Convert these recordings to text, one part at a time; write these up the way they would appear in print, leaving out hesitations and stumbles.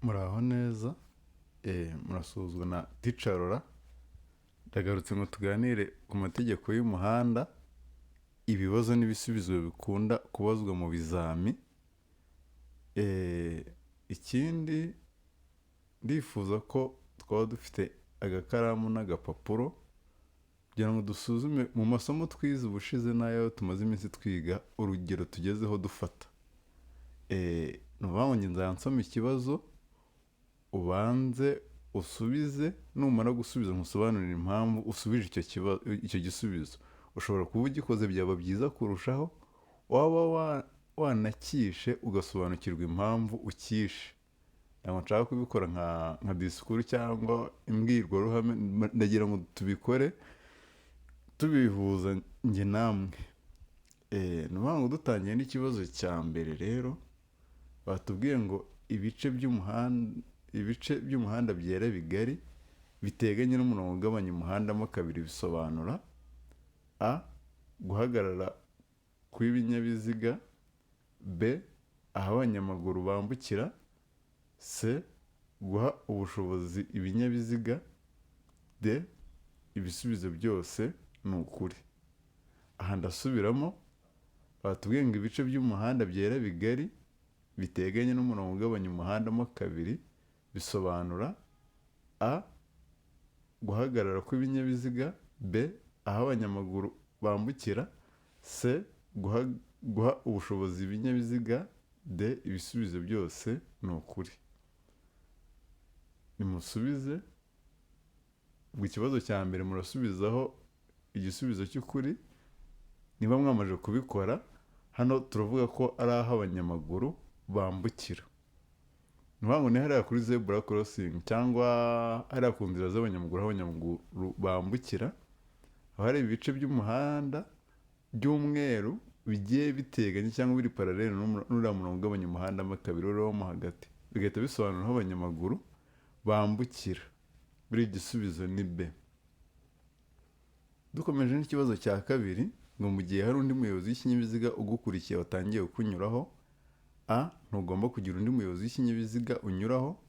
Muraho neza, murasuhuzwa na Teacher Laurent, ndagarutse ngo tuganire ku mategeko y'umuhanda, ibibazo n'ibisubizo bikunda kubazwa mu bizami. Ikindi ndifuza ko twaba dufite agakaramu n'agapapuro kugira ngo dusuzume mu masomo twize ubushize n'ayo tumaze iminsi twiga, urugero tugezeho dufata. Ni ukuvuga ngo njye nzajya nsoma ikibazo, ubanze usubize, numara gusubiza nkusobanurire impamvu usubije icyo kibazo, icyo gisubizo. Ushobora kuba ugikoze, byaba byiza kurushaho, waba wanakishe ugasobanukirwa impamvu ukishe. Ntabwo nshaka kubikora nka disikuru cyangwa imbwirwaruhame, ndagira ngo tubikore tubihuza njye namwe. Ni ukuvuga ngo dutangiye n'ikibazo cya mbere rero, batubwiye ngo ibice by'umuhanda byera bigari biteganye n'umurongo ugabanya umuhanda mo kabiri bisobanura: A, guhagarara kw'ibinyabiziga; B, aho abanyamaguru bambukira; C, guha ubushobozi ibinyabiziga; D, ibisubizo byose ni ukuri. Aha ndasubiramo, batubwiye ngo ibice by'umuhanda byera bigari biteganye n'umurongo ugabanya umuhanda mo kabiri bisobanura: A, guhagarara kw'ibinyabiziga; B, aho abanyamaguru bambukira; C, guha ubushobozi ibinyabiziga; D, ibisubizo byose ni ukuri. Nimusubize. Ubwo ikibazo cya mbere murasubizaho igisubizo cy'ukuri. Niba mwamaze kubikora, hano turavuga ko ari aho abanyamaguru bambukira. Ni ukuvuga ngo ni hariya kuri zebra crossing cyangwa hariya ku nzira z'abanyamaguru, aho abanyamaguru bambukira, haba hari ibice by'umuhanda by'umweru bigiye biteganye cyangwa biri parallel n'uriya murongo ugabanya umuhanda mo kabiri uriho mo hagati, bigahita bisobanura aho abanyamaguru bambukira. Buriya igisubizo ni B. Dukomeje n'ikibazo cya kabiri, ngo mu gihe hari undi muyobozi w'ikinyabiziga ugukurikiye watangiye kukunyuraho: A, ntugomba kugira undi muyobozi w'ikinyabiziga unyuraho;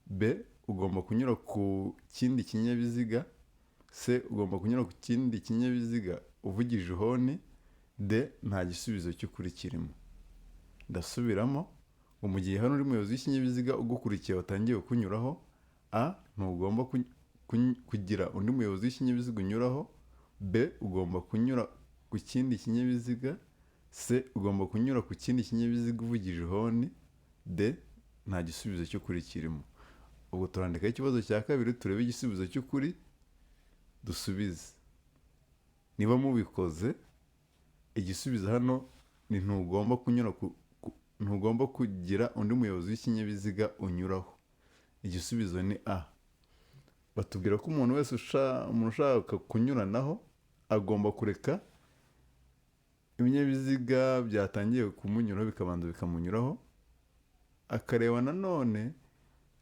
B, ugomba kunyura ku kindi kinyabiziga; C, ugomba kunyura ku kindi kinyabiziga uvugije ihoni; D, nta gisubizo cy'ukuri kirimo. Ndasubiramo, ngo mu gihe hari undi muyobozi w'ikinyabiziga ugukurikiye watangiye kukunyuraho: A, ntugomba kugira undi muyobozi w'ikinyabiziga unyuraho; B, ugomba kunyura ku kindi kinyabiziga; C, ugomba kunyura ku kindi kinyabiziga uvugije ihoni; D, nta gisubizo cy'ukuri kirimo. Ubwo turandikaho ikibazo cya kabiri, turebe igisubizo cy'ukuri, dusubize. Niba mubikoze, igisubizo hano ni ntugomba kugira undi muyobozi w'ikinyabiziga unyuraho. Igisubizo ni A. Batubwira ko umuntu wese umuntu ushaka kunyuranaho agomba kureka ibinyabiziga byatangiye kumunyuraho bikabanza bikamunyuraho, akareba nanone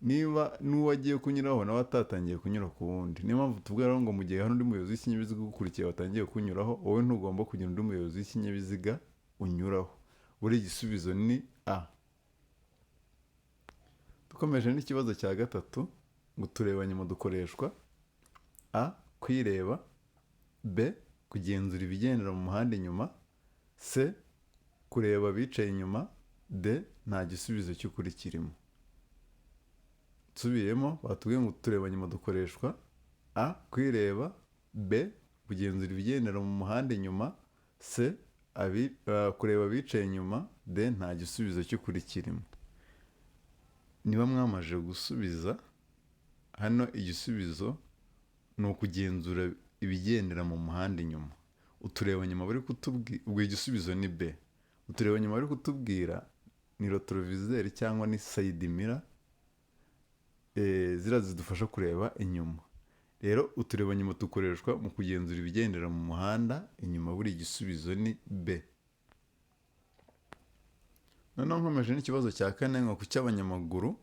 niba n'uwo agiye kunyuraho nawe atatangiye kunyura ku wundi. Niyo mpamvu tuvuga rero ngo mu gihe hari undi muyobozi w'ikinyabiziga ugukurikiye watangiye kunyuraho, wowe ntugomba kugira undi muyobozi w'ikinyabiziga unyuraho. Buri igisubizo ni A. Dukomeje n'ikibazo cya gatatu, ngo uturebanyuma dukoreshwa: A, kwireba; B, kugenzura ibigendera mu muhanda inyuma; C, kureba abicaye inyuma; D, nta gisubizo cy'ukuri kirimo. Nsubiyemo, batubwiye ngo uturebanyuma dukoreshwa: A, kwireba; B, kugenzura ibigendera mu muhanda inyuma; C, kureba abicaye inyuma; D, nta gisubizo cy'ukuri kirimo. Niba mwamaze gusubiza, hano igisubizo ni ukugenzura ibigendera mu muhanda inyuma. Uturebanyuma bari kutubwira, ubwo igisubizo ni B. Uturebanyuma bari kutubwira ni rétroviseur cyangwa ni side mirror, ziriya zidufasha kureba inyuma. Rero uturebanyuma dukoreshwa mu kugenzura ibigendera mu muhanda inyuma. Buri igisubizo ni B. Noneho nkomeje n'ikibazo cya kane, ngo kuki abanyamaguru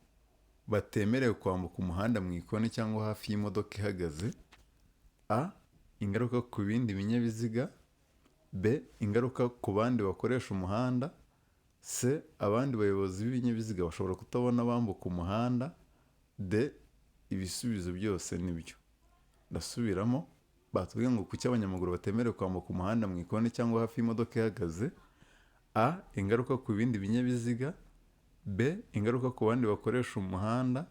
batemerewe kwambuka umuhanda mu ikoni cyangwa hafi y'imodoka ihagaze? A, ingaruka ku bindi binyabiziga; B, ingaruka ku bandi bakoresha umuhanda; C, abandi bayobozi b'ibinyabiziga bashobora kutabona bambuka umuhanda. D, ibisubizo byose nibyo. Ndasubiramo, batubwiye ngo kuki abanyamaguru batemerewe kwambuka umuhanda mu ikoni cyangwa hafi y'imodoka ihagaze. A, ingaruka ku bindi binyabiziga. B, ingaruka ku bandi bakoresha umuhanda.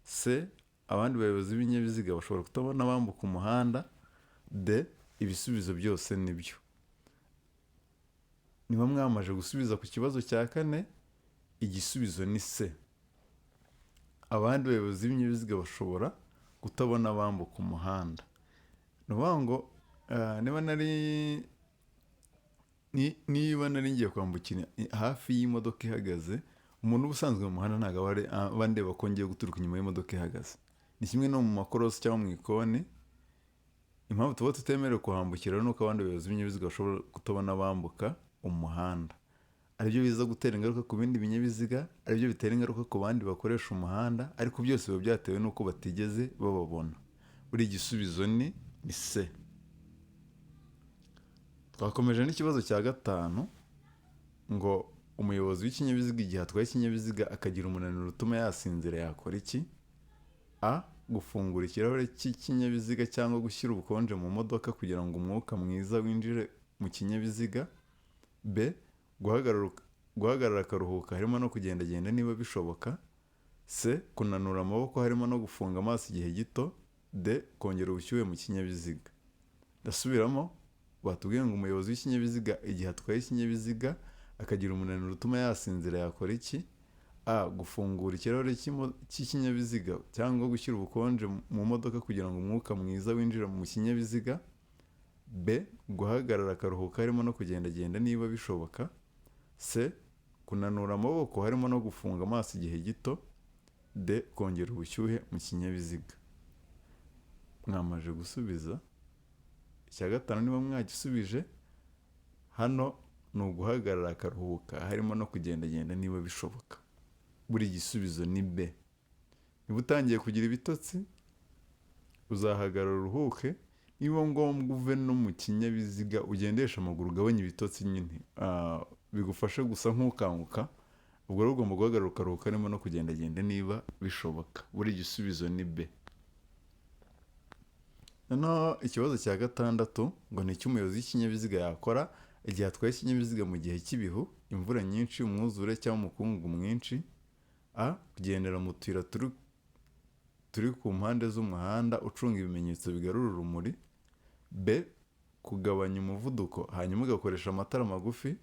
C, abandi bayobozi b'ibinyabiziga bashobora kutabona bambuka umuhanda. D, ibisubizo byose nibyo. Niba mwamaze gusubiza ku kibazo cya kane, igisubizo ni C. Abandi bayobozi b'ibinyabiziga bashobora kutabona bambuka umuhanda. Ni ukuvuga ngo niba nari ngiye kwambukira hafi y'imodoka ihagaze, umuntu uba usanzwe mu muhanda ntabwo aba andeba ko ngiye guturuka inyuma y'imodoka ihagaze. Ni kimwe no mu makorosi cyangwa mu ikoni. Impamvu tuba tutemerewe kuhambukira ni uko abandi bayobozi b'ibinyabiziga bashobora kutabona bambuka umuhanda, aribyo biza gutera ingaruka ku bindi binyabiziga, aribyo bitera ingaruka ku bandi bakoresha umuhanda, ariko byose biba byatewe n'uko batigeze bababona. Buri gisubizo ni C. Twakomeje n'ikibazo cya gatanu, ngo umuyobozi w'ikinyabiziga igihe atwaye ikinyabiziga akagira umunaniro utuma yasinzira yakora iki? A, gufungura ikirahure cy'ikinyabiziga cyangwa gushyira ubukonje mu modoka kugira ngo umwuka mwiza winjire mu kinyabiziga. B, guhagarara akaruhuka harimo no kugendagenda niba bishoboka. C, kunanura amaboko harimo no gufunga amaso igihe gito. D, kongera ubushyuhe mu kinyabiziga. Ndasubiramo, batubwiye ngo umuyobozi w'ikinyabiziga igihe atwaye ikinyabiziga akagira umunaniro utuma yasinzira yakora iki? A, gufungura ikirahure cy'ikinyabiziga cyangwa gushyira ubukonje mu modoka kugira ngo umwuka mwiza winjire mu kinyabiziga. B, guhagarara akaruhuka harimo no kugendagenda niba bishoboka. C, kunanura amaboko harimo no gufunga amaso igihe gito. D, kongera ubushyuhe mu kinyabiziga. Mwamaze gusubiza icya gatanu, niba mwagisubije, hano ni uguhagarara akaruhuka harimo no kugendagenda niba bishoboka. Buri gisubizo ni B. Niba utangiye kugira ibitotsi, uzahagarara uruhuke, niba ngombwa uve no mu kinyabiziga ugendesha amaguru, ugabanye ibitotsi nyine, bigufashe gusa nk'ukanguka. Ubwo rero ugomba guhagarara ukaruhuka harimo no kugendagenda niba bishoboka. Buri gisubizo ni B. Noneho ikibazo cya gatandatu ngo ni icy'umuyobozi w'ikinyabiziga yakora igihe atwaye ikinyabiziga mu gihe cy'ibihu, imvura nyinshi, umwuzure cyangwa umukungugu mwinshi. A, kugendera mu tuyira turi ku mpande z'umuhanda ucunga ibimenyetso bigarura urumuri. B, kugabanya umuvuduko hanyuma ugakoresha amatara magufi.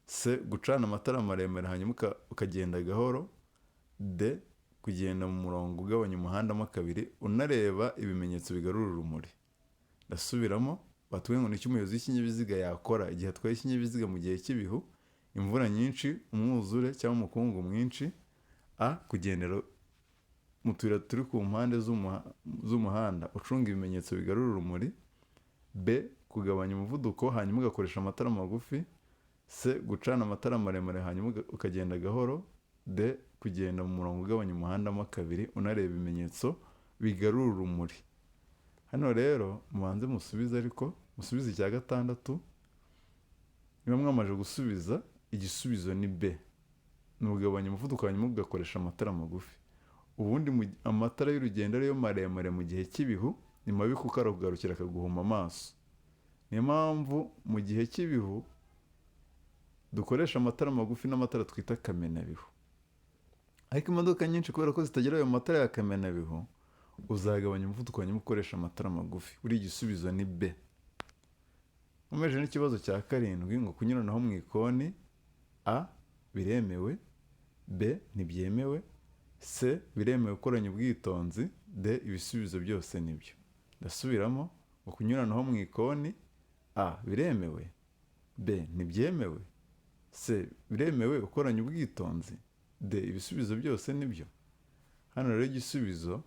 C, gucana amatara maremare hanyuma ukagenda gahoro. D, kugenda mu murongo ugabanya umuhanda mo kabiri unareba ibimenyetso bigarura urumuri. Ndasubiramo, batubwiye ngo ni icyo umuyobozi w'ikinyabiziga yakora igihe atwaye ikinyabiziga mu gihe cy'ibihu, imvura nyinshi, umwuzure cyangwa umukungugu mwinshi. A, kugendera mu tuyira turi ku mpande z'umuhanda ucunga ibimenyetso bigarura urumuri. B, kugabanya umuvuduko hanyuma ugakoresha amatara magufi. C, gucana amatara maremare hanyuma ukagenda gahoro. D, kugenda mu murongo ugabanya umuhanda mo kabiri unareba ibimenyetso bigarura urumuri. Hano rero mubanze musubize, ariko musubize icya gatandatu. Niba mwamaze gusubiza, igisubizo ni B. Ni ugabanya umuvuduko hanyuma ugakoresha amatara magufi. Ubundi amatara y'urugendo ariyo maremare mu gihe cy'ibihu ni mabi kuko arakugarukira akaguhuma amaso. Niyo mpamvu mu gihe cy'ibihu dukoresha amatara magufi n'amatara twita kamenabihu. Ariko imodoka nyinshi kubera ko zitagira ayo matara ya kamenabihu, uzagabanya umuvuduko hanyuma ukoresha amatara magufi. Buriya igisubizo ni B. Nkomeje n'ikibazo cya karindwi, ngo kunyuranaho mu ikoni. A, biremewe. B, ntibyemewe. C, biremewe gukoranya ubwitonzi. D, ibisubizo byose nibyo. Ndasubiramo, ngo kunyuranaho mu ikoni. A, biremewe. B, ntibyemewe. C, biremewe gukoranya ubwitonzi. D, ibisubizo byose nibyo. Hano rero igisubizo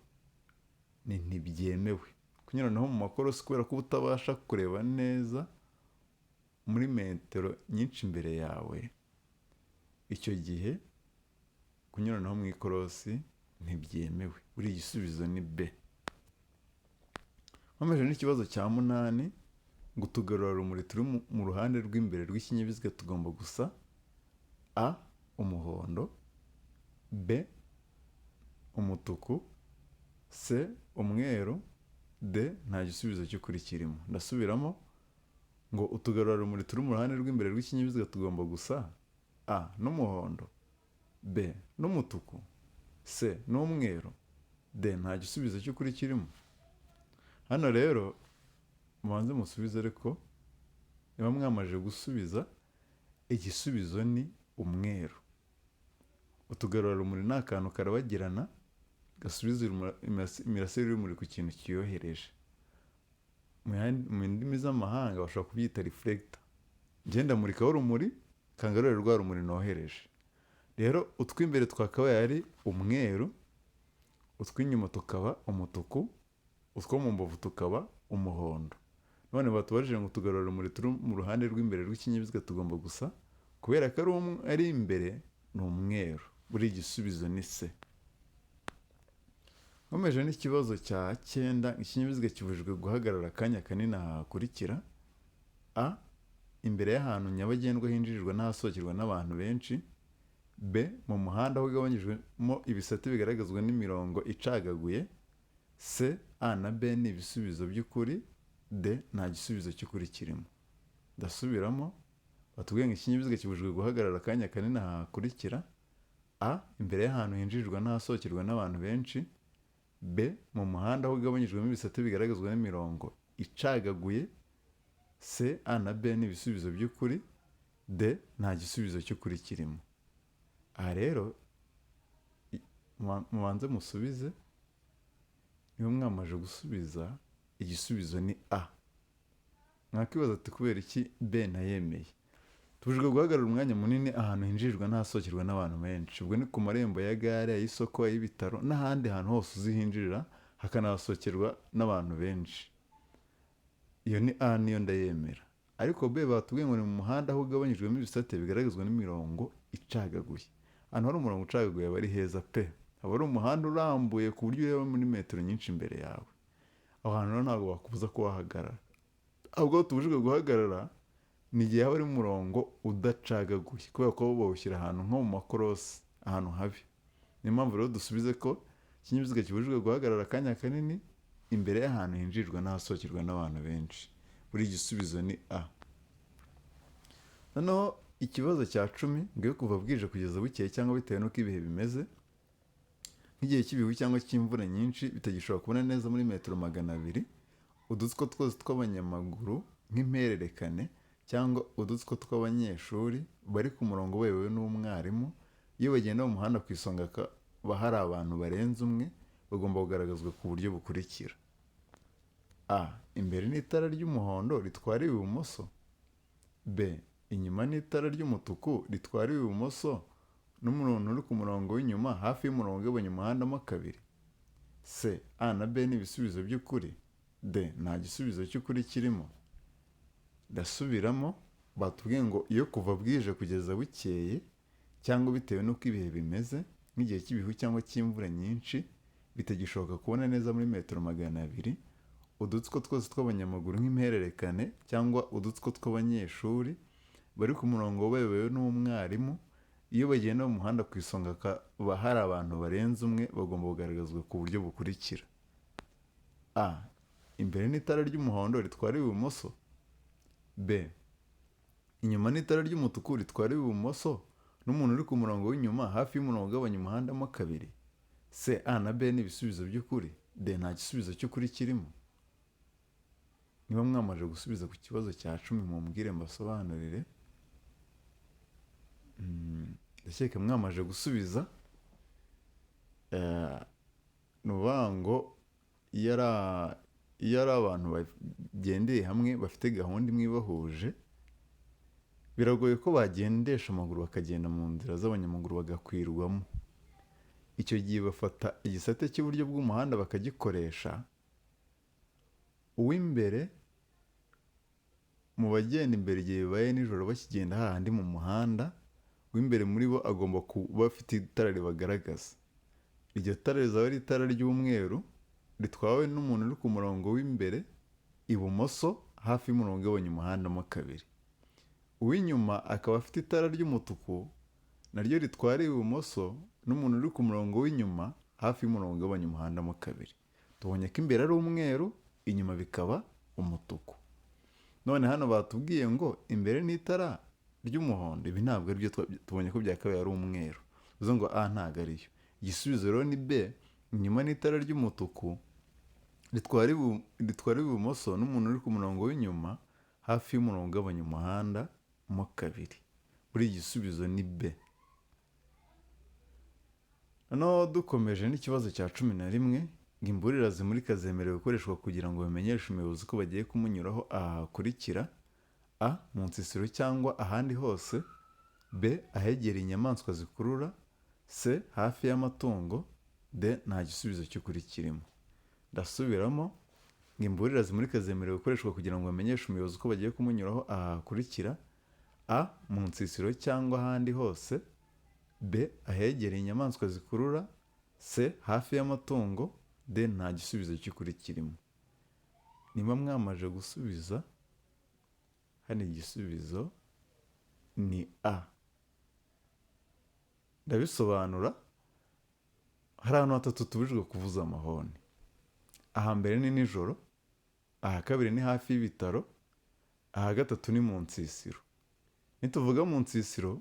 ni ntibyemewe kunyuranaho mu makorosi, kubera ko uba utabasha kureba neza muri metero nyinshi imbere yawe. Icyo gihe kunyuranaho mu ikorosi ntibyemewe. Buriya igisubizo ni B. Nkomeje n'ikibazo cya munani, ngo utugarurarumuri turi mu ruhande rw'imbere rw'ikinyabiziga tugomba gusa: A, umuhondo, B umutuku, C umweru, D nta gisubizo cy'ukuri kirimo. Ndasubiramo ngo utugarurarumuri turi mu ruhande rw'imbere rw'ikinyabiziga tugomba gusa A n'umuhondo, B n'umutuku, C n'umweru, D nta gisubizo cy'ukuri kirimo. Hano rero mubanze musubize, ariko niba mwamaze gusubiza, igisubizo ni umweru. Utugarurarumuri ni akantu karabagirana gasubiza imirasire y'urumuri ku kintu kiyohereje. Mu ndimi z'amahanga bashobora kubyita reflector. Ngenda murikaho urumuri kangarure rwa rumuri nohereje. Rero utw'imbere twakabaye ari umweru, utw'inyuma tukaba umutuku, utwo mu mbavu tukaba umuhondo. None batubajije ngo utugarurarumuri turi mu ruhande rw'imbere rw'ikinyabiziga tugomba gusa, kubera ko ari imbere ni umweru. Buri gisubizo ni C. Nkomeje n'ikibazo cya 9, ikinyabiziga kibujijwe guhagarara akanya kanini aha hakurikira: A imbere y'ahantu nyabagendwa hinjirirwa n'ahasohokerwa n'abantu benshi, B mu muhanda aho ugabanyijwemo ibisate bigaragazwa n'imirongo icagaguye, C A na B ni ibisubizo by'ukuri, D nta gisubizo cy'ukuri kirimo. Ndasubiramo, batubwiye ngo ikinyabiziga kibujijwe guhagarara akanya kanini aha hakurikira: A imbere y'ahantu hinjirirwa n'ahasohokerwa n'abantu benshi, B mu muhanda aho ugabanyijwemo ibisate bigaragazwa n'imirongo icagaguye, C A na B ni ibisubizo by'ukuri, D nta gisubizo cy'ukuri kirimo. Aha rero mubanze musubize, niba mwamaze gusubiza igisubizo ni A. Mwakwibaza ati kubera iki B ntayemeye? Tubujijwe guhagarara umwanya munini ahantu hinjirirwa n'ahasohokerwa n'abantu benshi. Ubwo ni ku marembo ya gare, ay'isoko, ay'ibitaro n'ahandi hantu hose uzi hinjirira hakanahasohokerwa n'abantu benshi. Iyo ni A niyo ndayemera. Ariko B batubwiye ngo ni mu muhanda aho ugabanyijwemo ibisate bigaragazwa n'imirongo icagaguye. Ahantu hari umurongo ucagaguye aba ari heza pe. Aba ari umuhanda urambuye ku buryo ureba muri metero nyinshi imbere yawe. Aho hantu rero ntabwo bakubuza ko wahagarara. Ahubwo aho tubujijwe guhagarara ni igihe haba hari umurongo udacagaguye, kubera ko bawushyira ahantu nko mu makorosi, ahantu habi. Niyo mpamvu rero dusubize ko ikinyabiziga kibujijwe guhagarara akanya kanini imbere y'ahantu hinjirirwa n'ahasohokerwa n'abantu benshi. Buri gisubizo ni A. Noneho ikibazo cya 10, ngo iyo kuva bwije kugeza bukeye cyangwa bitewe n'uko ibihe bimeze, nk'igihe cy'ibihu cyangwa cy'imvura nyinshi bitagishobora kubona neza muri metero 200, udutsiko twose tw'abanyamaguru nk'impererekane cyangwa udutsiko tw'abanyeshuri bari ku murongo bayobowe n'umwarimu, iyo bagenda mu muhanda ku isonga hakaba hari abantu barenze umwe, bagomba kugaragazwa ku buryo bukurikira: A imbere n'itara ry'umuhondo ritwara ibumoso, B inyuma n'itara ry'umutuku ritwara ibumoso n'umuntu uri ku murongo w'inyuma hafi y'umurongo ugabanya umuhanda mo kabiri, C A na B ni ibisubizo by'ukuri, D nta gisubizo cy'ukuri kirimo. Ndasubiramo, batubwiye ngo iyo kuva bwije kugeza bukeye cyangwa bitewe n'uko ibihe bimeze, nk'igihe cy'ibihu cyangwa cy'imvura nyinshi bitagishoboka kubona neza muri metero 200, udutsiko twose tw'abanyamaguru nk'impererekane cyangwa udutsiko tw'abanyeshuri bari ku murongo bayobowe n'umwarimu, iyo bagenda mu muhanda ku isonga hakaba hari abantu barenze umwe, bagomba kugaragazwa ku buryo bukurikira: A imbere n'itara ry'umuhondo ritwara ibumoso, B inyuma n'itara ry'umutuku ritwara ibumoso n'umuntu uri ku murongo w'inyuma hafi y'umurongo ugabanya umuhanda mo kabiri, C A na B ni ibisubizo by'ukuri, D nta gisubizo cy'ukuri kirimo. Niba mwamaze gusubiza ku kibazo cya 10 mumbwire mbasobanurire. Ndakeka mwamaze gusubiza. Ni ukuvuga ngo iyo ari abantu bagendeye hamwe bafite gahunda imwe ibahuje, biragoye ko bagendesha amaguru bakagenda mu nzira z'abanyamaguru bagakwirwamo. Icyo gihe bafata igisate cy'iburyo bw'umuhanda bakagikoresha, uw'imbere mu bagenda imbere igihe bibaye nijoro bakigenda hahandi mu muhanda, uw'imbere muri bo agomba kuba afite itara ribagaragaza. Iryo tara rizaba ari itara ry'umweru ritwawe n'umuntu uri ku murongo w'imbere ibumoso hafi y'umurongo ugabanya umuhanda mo kabiri. Uw'inyuma akaba afite itara ry'umutuku naryo ritwara ibumoso n'umuntu uri ku murongo w'inyuma hafi y'umurongo ugabanya umuhanda mo kabiri. Tubonye ko imbere ari umweru, inyuma bikaba umutuku. None hano batubwiye ngo imbere ni itara ry'umuhondo, ibi ntabwo aribyo, tubonye ko byakabaye ari umweru, bivuze ngo A ntabwo ariyo. Igisubizo rero ni B, inyuma ni itara ry'umutuku ritwara ibumoso n'umuntu uri ku murongo w'inyuma hafi y'umurongo ugabanya umuhanda mo kabiri. Buri igisubizo ni B. Noneho dukomeje n'ikibazo cya 11, ngo imburira zimurika zemerewe gukoreshwa kugira ngo bamenyeshe umuyobozi ko bagiye kumunyuraho aha hakurikira: A, mu nsisiro cyangwa ahandi hose, B, ahegereye inyamaswa zikurura, C, hafi y'amatungo, D, nta gisubizo cy'ukuri kirimo. Ndasubiramo, ngo imburira zimurika zemerewe gukoreshwa kugira ngo bamenyeshe umuyobozi ko bagiye kumunyuraho aha hakurikira: A, mu nsisiro cyangwa ahandi hose, B, ahegereye inyamaswa zikurura, C, hafi y'amatungo, D, nta gisubizo cy'ukuri kirimo. Niba mwamaze gusubiza, hano igisubizo ni A. Ndabisobanura, hari ahantu hatatu tubujijwe kuvuza amahoni. Aha mbere ni nijoro, aha kabiri ni hafi y'ibitaro, aha gatatu ni mu nsisiro. Nituvuga mu nsisiro,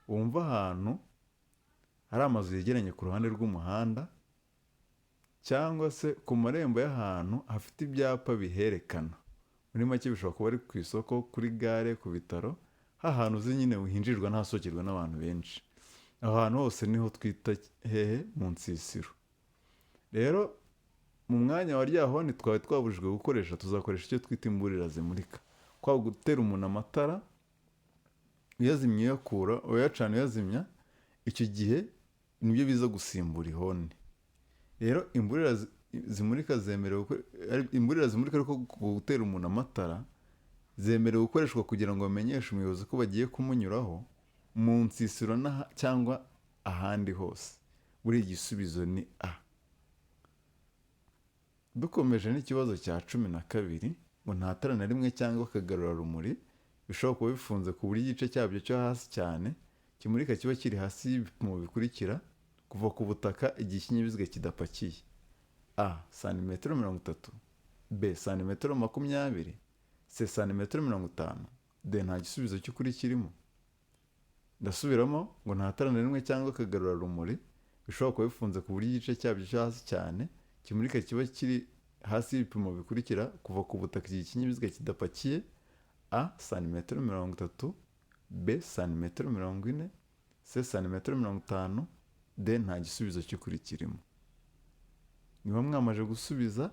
wumva ahantu hari amazu yegeranye ku ruhande rw'umuhanda, cyangwa se ku marembo y'ahantu hafite ibyapa biherekana. Muri make bishobora kuba ari ku isoko, kuri gare, ku bitaro, hantu uzi nyine hinjirwa n'ahasohokerwa n'abantu benshi. Aho hantu hose niho twita hehe? Mu nsisiro. Rero mu mwanya wa rya honi twari twabujijwe gukoresha, tuzakoresha icyo twita imburira zimurika. Kwa gutera umuntu amatara, uyazimya uyakura, uyacana uyazimya, icyo gihe nibyo biza gusimbura ihoni. Rero imburira zimurika zemerewe, imburira zimurika ariko gutera umuntu amatara zemerewe gukoreshwa kugira ngo bamenyeshe umuyobozi ko bagiye kumunyuraho mu nsisiro cyangwa ahandi hose. Buriya igisubizo ni A. Dukomeje n'ikibazo cya 12, ngo nta tara na rimwe cyangwa akagarurarumuri bishobora kuba bifunze ku buryo igice cyabyo cyo hasi cyane kimurika kiba kiri hasi y'ibipimo bikurikira kuva ku butaka igihe ikinyabiziga kidapakiye: A, santimetero 30, B, santimetero 20, C, santimetero 50, D, nta gisubizo cy'ukuri kirimo. Ndasubiramo, ngo nta tara na rimwe cyangwa akagarurarumuri bishobora kuba bifunze ku buryo igice cyabyo cyo hasi cyane kimurika kiba kiri hasi y'ibipimo bikurikira kuva ku butaka igihe ikinyabiziga kidapakiye: A, santimetero 30, B, santimetero 40, C, santimetero 50, D, nta gisubizo cy'ukuri kirimo. Niba mwamaze gusubiza,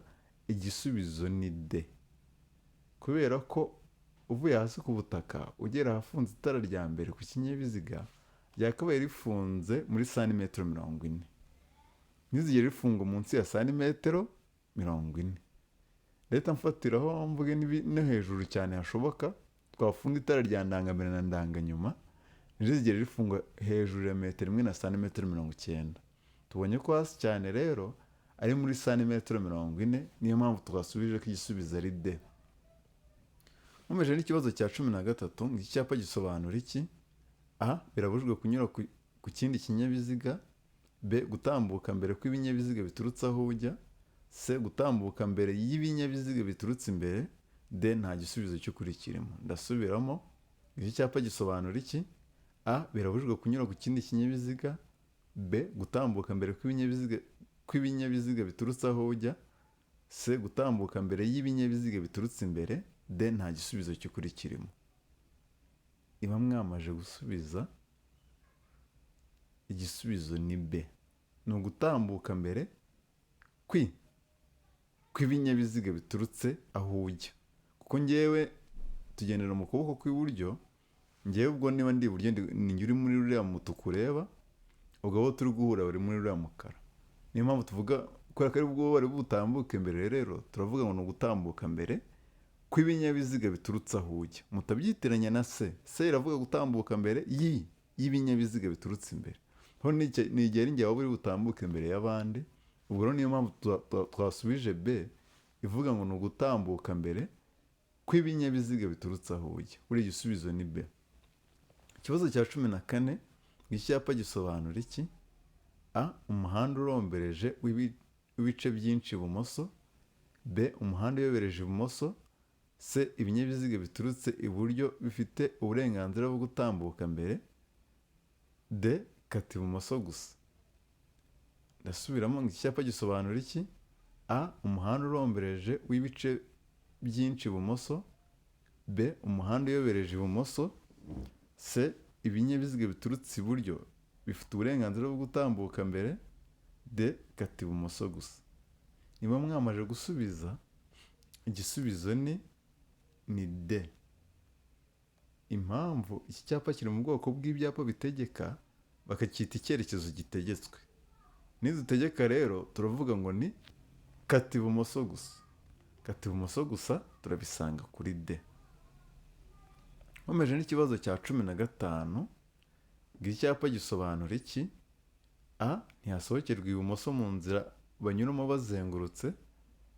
igisubizo ni D. Kubera ko uvuye hasi ku butaka ugera ahafunze itara rya mbere ku kinyabiziga, ryakabaye rifunze muri santimetero 40. Ntizigere rifungwa munsi ya santimetero 40. Leta mfatiraho mvuge no hejuru cyane hashoboka, twafunga itara rya ndangambere na ndanganyuma, ntirizigere rifungwa hejuru ya metero 1 na santimetero 90. Tubonye ko hasi cyane rero ari muri santimetero 40, niyo mpamvu twasubije ko igisubizo ari D. Nkomeje n'ikibazo cya 13, ngo iki cyapa gisobanura iki? A, birabujijwe kunyura ku kindi kinyabiziga, B, gutambuka mbere kw'ibinyabiziga biturutse aho ujya, C, gutambuka mbere y'ibinyabiziga biturutse imbere, D, nta gisubizo cy'ukuri kirimo. Ndasubiramo, iki cyapa gisobanura iki? A, birabujijwe kunyura ku kindi kinyabiziga, B, gutambuka mbere kw'ibinyabiziga biturutse aho ujya, C, gutambuka mbere y'ibinyabiziga biturutse imbere, D, nta gisubizo cy'ukuri kirimo. Niba mwamaze gusubiza, igisubizo ni B. Ni ugutambuka mbere kw'ibinyabiziga biturutse aho ujya. Kuko ngewe tugendera mu kuboko kw'iburyo, ngewe ubwo niba ndi iburyo ni njye uri muri uriya mutuku ureba, ubwo abo turi guhura bari muri uriya mukara. Niyo mpamvu tuvuga kubera ko ari bwo bari butambuke mbere, rero turavuga ngo ni ugutambuka mbere kw'ibinyabiziga biturutse aho ujya. Mutabyitiranya na C. C iravuga gutambuka mbere y'ibinyabiziga biturutse imbere. Ho ni igihe ari njye waba uri butambuke mbere y'abandi. Ubwo rero niyo mpamvu twasubije B ivuga ngo ni ugutambuka mbere kw'ibinyabiziga biturutse aho ujya. Buriya igisubizo ni B. Ikibazo cya 14, Ngo icyapa gisobanura iki? A, umuhanda urombereje w'ibice byinshi ibumoso. B, umuhanda uyobereje ibumoso. C, ibinyabiziga biturutse iburyo bifite uburenganzira bwo gutambuka mbere. D, kata ibumoso gusa. Ndasubiramo, ngo iki cyapa gisobanura iki? A, umuhanda urombereje w'ibice byinshi ibumoso. B, umuhanda uyobereje ibumoso. C, ibinyabiziga biturutse iburyo bifite uburenganzira bwo gutambuka mbere. D, kata ibumoso gusa. Niba mwamaze gusubiza, igisubizo ni D. Impamvu iki cyapa kiri mu bwoko bw'ibyapa bitegeka, bakacyita icyerekezo gitegetswe. Nidutegeka rero turavuga ngo ni kata ibumoso gusa. Kata ibumoso gusa turabisanga kuri D. Nkomeje n'ikibazo cya 15, ngo icyapa gisobanura iki? A, ntihasohokerwa ibumoso mu nzira banyuramo bazengurutse.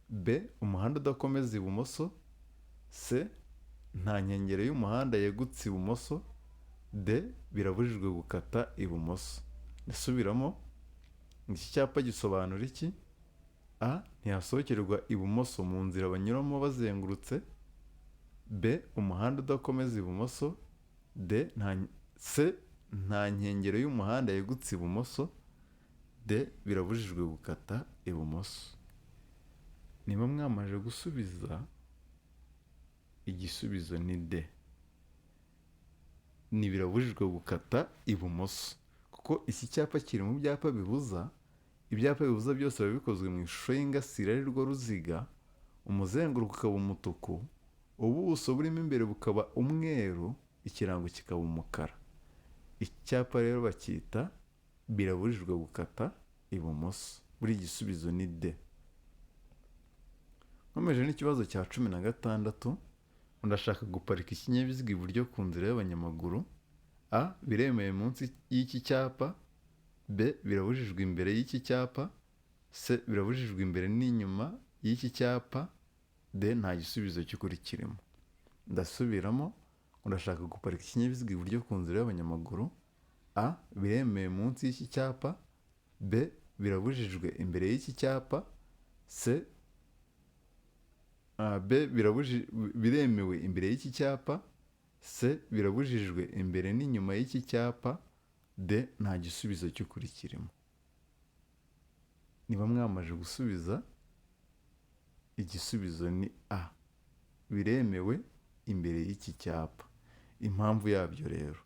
B, umuhanda udakomeza ibumoso. C, nta nkengero y'umuhanda yegutse ibumoso. D, birabujijwe gukata ibumoso. Ndasubiramo, ngo iki cyapa gisobanura iki? A, ntihasohokerwa ibumoso mu nzira banyuramo bazengurutse. B, umuhanda udakomeza ibumoso. D, nta C, nta nkengero y'umuhanda yegutse ibumoso. D, birabujijwe gukata ibumoso. Niba mwamaze gusubiza, igisubizo ni D. Ni birabujijwe gukata ibumoso, kuko iki cyapa kiri mu byapa bibuza. Ibyapa bibuza byose biba bikozwe mu ishusho y'ingasire, ari rwo ruziga, umuzenguruko ukaba umutuku, ubuso burimo imbere bukaba umweru, ikirango kikaba umukara. Icyapa rero bacyita birabujijwe gukata ibumoso. Buri gisubizo ni D. Nkomeje n'ikibazo cya 16, ndashaka guparika ikinyabiziga iburyo ku nzira y'abanyamaguru. A, biremewe munsi y'iki cyapa. B, birabujijwe imbere y'iki cyapa. C, birabujijwe imbere n'inyuma y'iki cyapa. D, nta gisubizo cy'ukuri kirimo. Ndasubiramo, ndashaka guparika ikinyabiziga iburyo ku nzira y'abanyamaguru. A, biremewe munsi y'iki cyapa. B, birabujijwe imbere y'iki cyapa. C, B, biremewe imbere y'iki cyapa. C, birabujijwe imbere n'inyuma y'iki cyapa. D, nta gisubizo cy'ukuri kirimo. Niba mwamaze gusubiza, igisubizo ni A, biremewe imbere y'iki cyapa. Impamvu yabyo rero,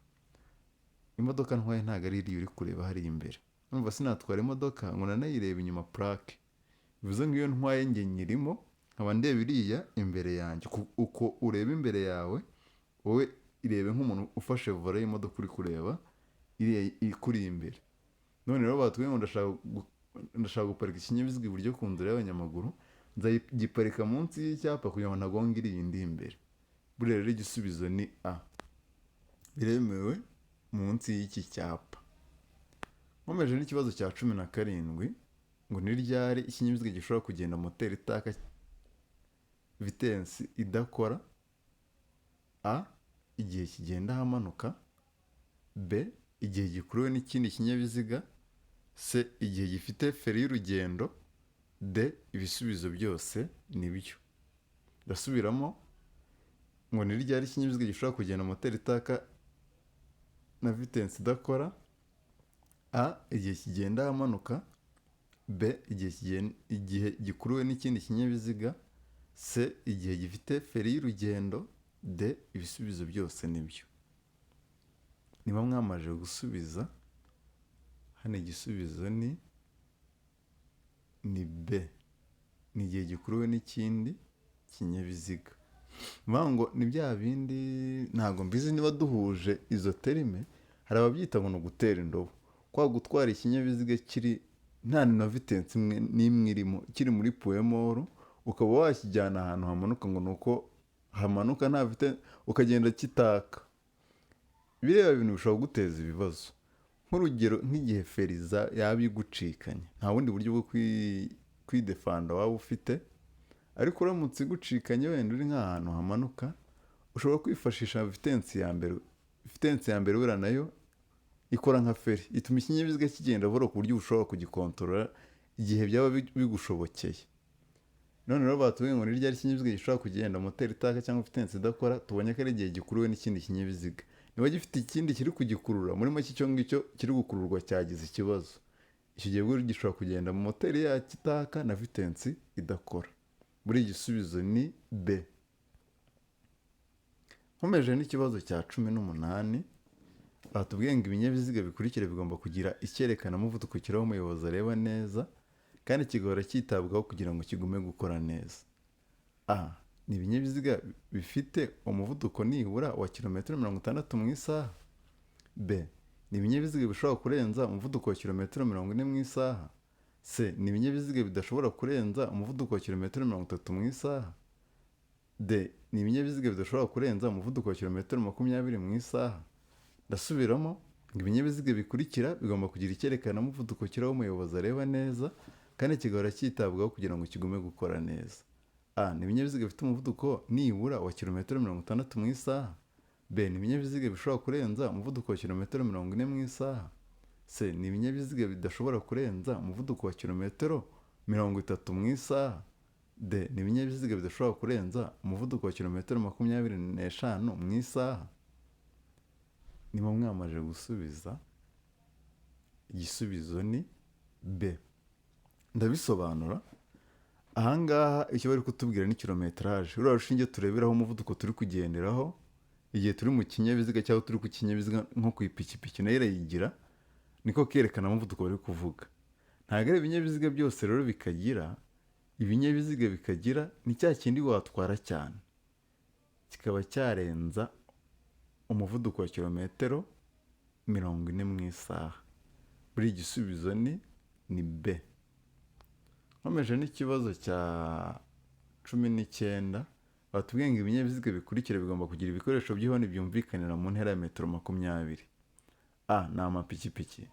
imodoka ntwaye ntabwo ari iriya uri kureba hariya imbere. Numva sinatwara imodoka ngo nanayirebe inyuma purake. Bivuze ngo iyo ntwaye njye nyirimo, nkaba ndeba iriya imbere yanjye. Uko ureba imbere yawe, wowe irebe nk'umuntu ufashe volant y'imodoka uri kureba iriya ikuri imbere. None rero batubwiye ngo ndashaka guparika ikinyabiziga iburyo ku nzira y'abanyamaguru, nzagiparika munsi y'icyapa kugira ngo ntagonga iriya indi imbere. Buriya rero igisubizo ni A, biremewe munsi y'iki cyapa. Nkomeje n'ikibazo cya 17, ngo ni ryari ikinyabiziga gishobora kugenda moteri itaka, vitensi idakora? A, igihe kigenda ahamanuka. B, igihe gikuruwe n'ikindi kinyabiziga. C, igihe gifite feri y'urugendo. D, ibisubizo byose ni byo. Ndasubiramo, ngo ni ryari ikinyabiziga gishobora kugenda moteri itaka na vitensi idakora? A, igihe kigenda ahamanuka. B, igihe gikuruwe n'ikindi kinyabiziga. C, igihe gifite feri y'urugendo. D, ibisubizo byose ni byo. Niba mwamaze gusubiza, hano igisubizo ni B, ni igihe gikuruwe n'ikindi kinyabiziga. Bivuga ngo ni bya bindi, ntabwo mbizi niba duhuje izo terme, hari ababyita ngo ni ugutera indobo, kwa gutwara ikinyabiziga kiri nta na vitensi imwe n'imwe irimo, kiri muri point mort, ukaba wakijyana ahantu hamanuka ngo ni uko hamanuka nta vitensi, ukagenda kitaka. Biriya bintu bishobora kuguteza ibibazo. Nk'urugero, nk'igihe feri yaba igucikanye, nta bundi buryo bwo kwidefanda waba ufite, ariko uramutse igucikanye wenda uri nk'ahantu hamanuka, ushobora kwifashisha vitensi ya mbere. Vitensi ya mbere buriya nayo Ikora nka feri, ituma ikinyabiziga kigenda buhoro ku buryo ushobora kugikontorora igihe byaba bigushobokeye. None rero batubwiye ngo ni ryari ikinyabiziga gishobora kugenda moteri itaka cyangwa vitensi idakora? Tubonye ko ari igihe gikuruwe n'ikindi kinyabiziga. Niba gifite ikindi kiri kugikurura, muri make icyo ngicyo kiri gukururwa cyagize ikibazo. Icyo gihe bwo gishobora kugenda moteri yacyo itaka na vitensi idakora. Buri igisubizo ni B. Nkomeje n'ikibazo cya 18, batubwiye ngo ibinyabiziga bikurikira bigomba kugira icyerekanamuvuduko kiriho umuyobozi areba neza kandi kigahora cyitabwaho kugira ngo kigume gukora neza. A ni ibinyabiziga bifite umuvuduko nibura wa kilometero 60 mu isaha. B ni ibinyabiziga bishobora kurenza umuvuduko wa kilometero 40 mu isaha. C ni ibinyabiziga bidashobora kurenza umuvuduko wa kilometero 30 mu isaha. D ni ibinyabiziga bidashobora kurenza umuvuduko wa kilometero 20 mu isaha. Ndasubiramo ngo ibinyabiziga bikurikira bigomba kugira icyerekanamuvuduko kiriho umuyobozi areba neza kandi kigahora cyitabwaho kugira ngo kigume gukora neza. A ni ibinyabiziga bifite umuvuduko nibura wa kilometero 60 mu isaha. B ni ibinyabiziga bishobora kurenza umuvuduko wa kilometero 40 mu isaha. C ni ibinyabiziga bidashobora kurenza umuvuduko wa kilometero 30 mu isaha. D ni ibinyabiziga bidashobora kurenza umuvuduko wa kilometero 25 mu isaha. Niba mwamaze gusubiza, igisubizo ni B. Ndabisobanura. Ahangaha icyo bari kutubwira ni kilometraje. Ruriya rushinge tureberaho umuvuduko turi kugenderaho igihe turi mu kinyabiziga cyangwa turi ku kinyabiziga nko ku ipikipiki nayo irayigira, niko kerekana umuvuduko bari kuvuga. Ntabwo ari ibinyabiziga byose rero bikagira. Ibinyabiziga bikagira ni cya kindi watwara cyane kikaba cyarenza umuvuduko wa kilometero 40 mu isaha. Buri igisubizo ni B. Nkomeje n'ikibazo cya 19, batubwiye ngo ibinyabiziga bikurikira bigomba kugira ibikoresho by'ihoni byumvikanira mu ntera ya metero 20. A ni amapikipiki,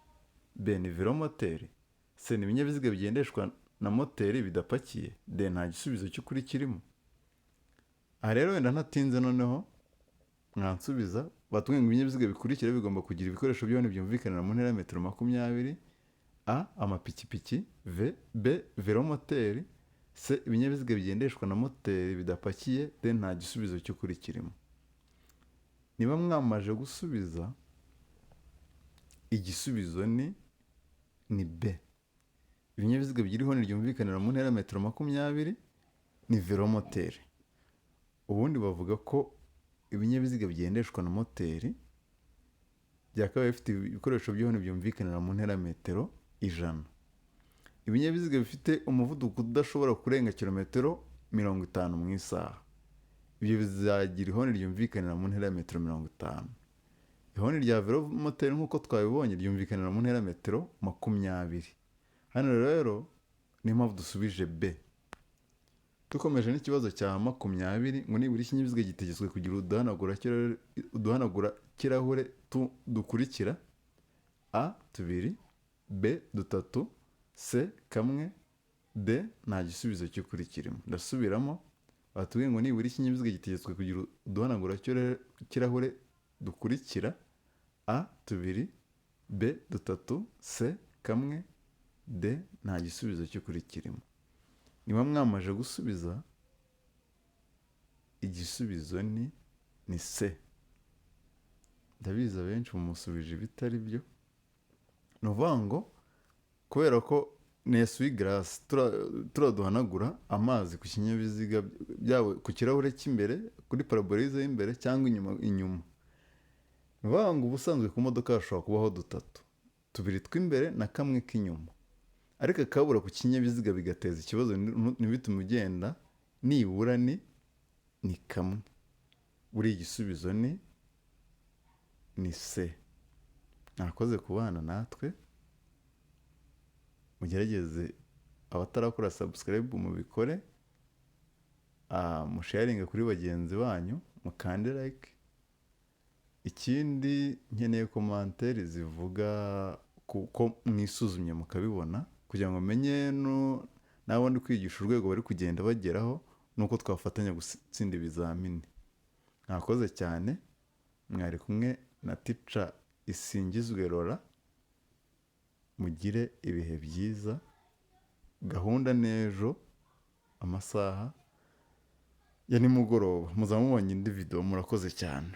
B ni velomoteri, C ni ibinyabiziga bigendeshwa na moteri bidapakiye, D nta gisubizo cy'ukuri kirimo. Aha rero wenda ntatinze noneho mwansubiza. Batubwiye ngo ibinyabiziga bikurikira bigomba kugira ibikoresho by'ihoni byumvikanira mu ntera ya metero 20. A amapikipiki, B velomoteri, C ibinyabiziga bigendeshwa na moteri bidapakiye, D nta gisubizo cy'ukuri kirimo. Niba mwamaze gusubiza, igisubizo ni B. Ibinyabiziga bigira ihoni ryumvikanira mu ntera ya metero 20 ni velomoteri. Ubundi bavuga ko ibinyabiziga bigendeshwa na moteri byakabaye bifite ibikoresho by'ihoni byumvikanira mu ntera ya metero 100. Ibinyabiziga bifite umuvuduko udashobora kurenga kilometero 50 mu isaha, ibyo bizagira ihoni ryumvikanira mu ntera ya metero 50. Ihoni rya velomoteri nk'uko twabibonye ryumvikanira mu ntera ya metero 20. Hano rero niyo mpamvu dusubije B. Dukomeje n'ikibazo cya 20, ngo nibura ikinyabiziga gitegetswe kugira uduhanagura kirahure dukurikira: A tubiri, B dutatu, C kamwe, D nta gisubizo cy'ukuri kirimo. Ndasubiramo, batubwiye ngo nibura ikinyabiziga gitegetswe kugira uduhanagura kirahure dukurikira: A tubiri, B dutatu, C kamwe, D nta gisubizo cy'ukuri kirimo. Niba mwamaze gusubiza, igisubizo ni C. Ndabizi abenshi mumusubije ibitari byo. Ni ukuvuga ngo kubera ko ni essuie-glace, turaduhanagura amazi ku kinyabiziga, byaba ku kirahure cy'imbere, kuri pare-brise y'imbere cyangwa inyuma. Ni ukuvuga ngo ubusanzwe ku modoka hashobora kubaho dutatu, tubiri tw'imbere na kamwe k'inyuma, ariko akabura ku kinyabiziga bigateza ikibazo, ntibitume ugenda, nibura ni kamwe. Buriya igisubizo ni C. Mwakoze kubana natwe, mugerageze abatarakora subscribe mubikore, musharinge kuri bagenzi banyu, mukande like. Ikindi nkeneye commentaire zivuga ko mwisuzumye mukabibona, kugira ngo menye n'abo ndi kwigisha urwego bari kugenda bageraho n'uko twafatanya gutsinda ibizamini. Mwakoze cyane, mwari kumwe na Teacher Isingizwe Rora. Mugire ibihe byiza. Gahunda n'ejo amasaha ya nimugoroba muzaba mubonye indi video. Murakoze cyane.